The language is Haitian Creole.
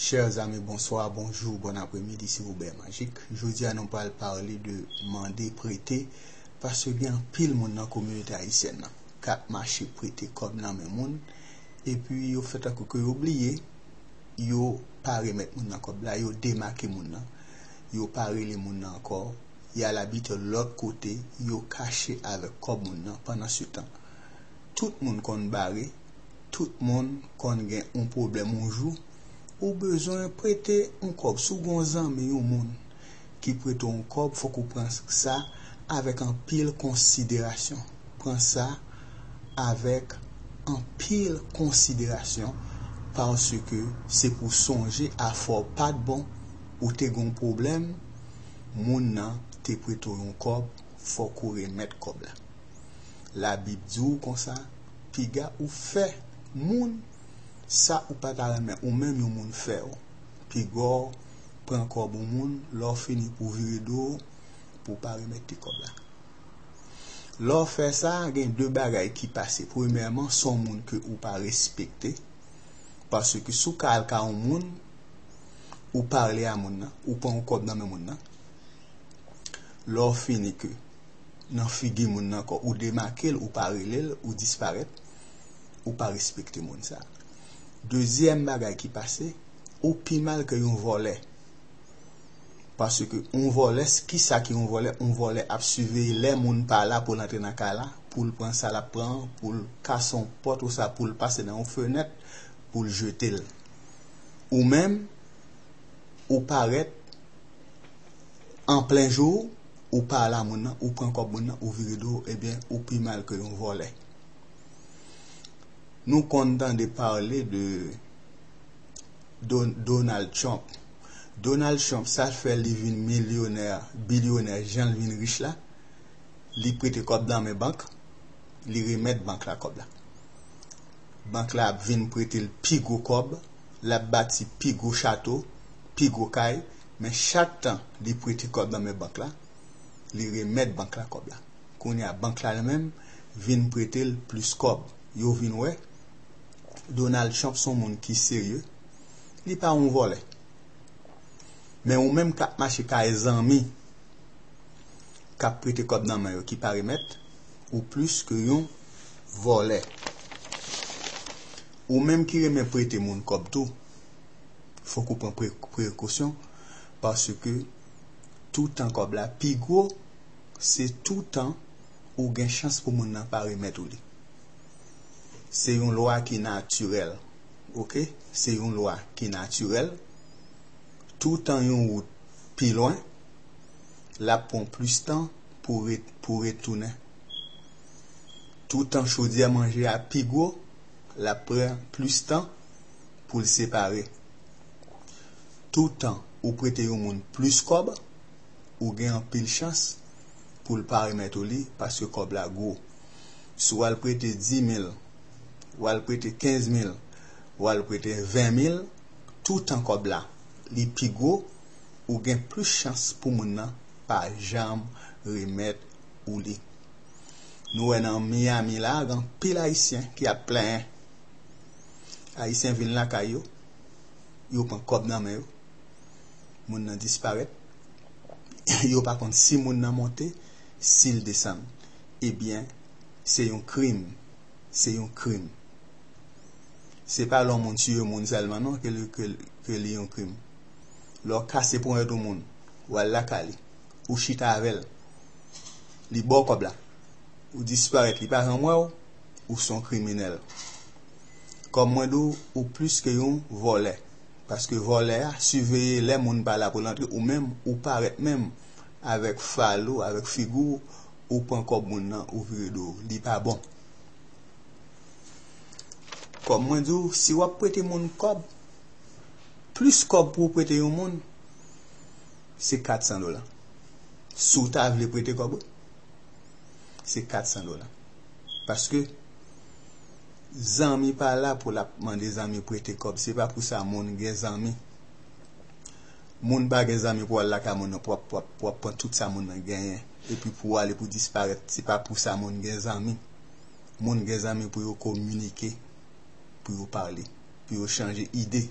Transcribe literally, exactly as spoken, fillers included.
Chers amis, bonsoir, bonjour, bon après-midi, c'est Robert Magic. Jodi a nou pral pale de mande prete, paske gen anpil moun nan kominote ayisyèn nan k ap mache prete kòb nan men moun, epi yo fè tankou ke yo bliye, yo pa remèt moun nan kòb la, yo demake moun nan, yo pa rele moun nan ankò, y al abite lòt kote, yo kache avèk kòb moun nan. Pandan se tan, tout moun konn bare, tout moun konn gen yon pwoblèm yon jou, ou bezwen prete yon kòb. Si w gen yon zanmi, yon moun ki prete w yon kòb, fòk ou pran sa avèk anpil konsiderasyon. Pran sa avèk anpil konsiderasyon, paske se pou sonje afè w pa t bon, ou te gen yon pwoblèm, moun nan te prete w yon kòb, fòk ou remèt kòb la. Labib di w konsa, piga ou fè moun sa ou pa ta renmen ou menm yon moun fè w. Piga w pran kòb yon moun, lè w fini pou w vire do w, pou w pa remèt li kòb la. Lè w fè sa, gen de bagay ki pase. Premyèman, se yon moun ke ou pa respekte, paske si w ka al ka yon moun, ou pale a moun nan, ou pran yon kòb nan men moun nan, lè w fini ke nan figi moun nan ankò, ou demake l, ou pa rele l, ou disparèt, ou pa respekte moun sa. Dezyèm bagay ki pase, ou pi mal ke yon vòlè. Paske yon vòlè, kisa ki yon vòlè? Yon vòlè ap siveye lè moun pa la pou l antre nan kay la, pou l pran sa l ap pran, pou l kase yon pòt ou sa pou l pase nan yon fenèt, pou l jete l. Ou menm, ou parèt an plen jou, ou pa al a moun nan, ou pran kòb moun nan, ou vire do w, ebyen, ou pi mal ke yon vòlè. Nou konn tande pale de Don- Donald Trump. Donald Trump, sa fè li vin milyonè, bilyonè, jan l vin rich la, li prete kòb nan men bank, li remèt bank la kòb la. Bank la ap vin prete l pi gwo kòb, l ap bati pi gwo chato, pi gwo kay, men chak tan li prete kòb nan men bank la, li remèt bank la kòb la. Kounye a, bank la li menm vin prete l plis kòb. Yo vin wè Donald Trump se yon moun ki serye. Li pa yon vòlè. Men ou menm k ap mache kay zanmi, k ap prete kòb nan men yo ki pa remèt, ou plis ke yon vòlè. Ou menm ki renmen prete moun kòb tou, fòk ou pran pre- prekosyon, paske toutan kòb la pi gwo, se toutan ou gen chans pou moun nan pa remèt ou li. Se yon lwa ki natirèl, oke? Se yon lwa ki natirèl. Toutan yon wout pi lwen, l ap pran plis tan pou re- pou retounen. Toutan chodyè manje a pi gwo, l ap pran plis tan pou l separe. Toutan ou prete yon moun plis kòb, ou gen anpil chans pou l pa remèt ou li, paske kòb la gwo. Si w al prete dis mil, w al prete kenz mil, w al prete ven mil, toutan kòb la li pi gwo, ou gen plis chans pou moun nan pa janm remèt ou li. Nou wè nan Miami la, gen anpil Ayisyen ki ap plenyen. Ayisyen vin lakay yo, yo pran kòb nan men yo, moun nan disparèt, yo pa konn si moun nan monte, si l desann. Ebyen, se yon krim, se yon krim. Se pa lè yon moun tiye moun sèlman non ke li, ke, ke li yon krim. Lè w kase ponyèt yon moun, w al lakay li, ou chita avè l, li ba w kòb la, ou disparèt, li pa janm wè w, ou se yon kriminèl. Kòm mwen di w, ou plis ke yon vòlè. Paske vòlè a siveye lè moun pa la pou l antre, ou menm, ou parèt menm avèk fal ou, avèk figi w, ou pran kòb moun nan, ou vire do w. Li pa bon. Kòm mwen di w, si w ap prete moun kòb, plis kòb pou w prete yon moun, se kat san dola. Si w ta vle prete kòb ou, se kat san dola. Paske zanmi pa la pou l ap mande zanmi prete kòb. Se pa pou sa moun gen zanmi. Moun pa gen zanmi pou al lakay moun nan, pou w ap, pou w ap, pou w ap pran tout sa moun nan genyen. Epi pou w ale pou disparèt. Se pa pou sa moun gen zanmi. Moun gen zanmi pou yo kominike, pou yo pale, pou yo chanje ide.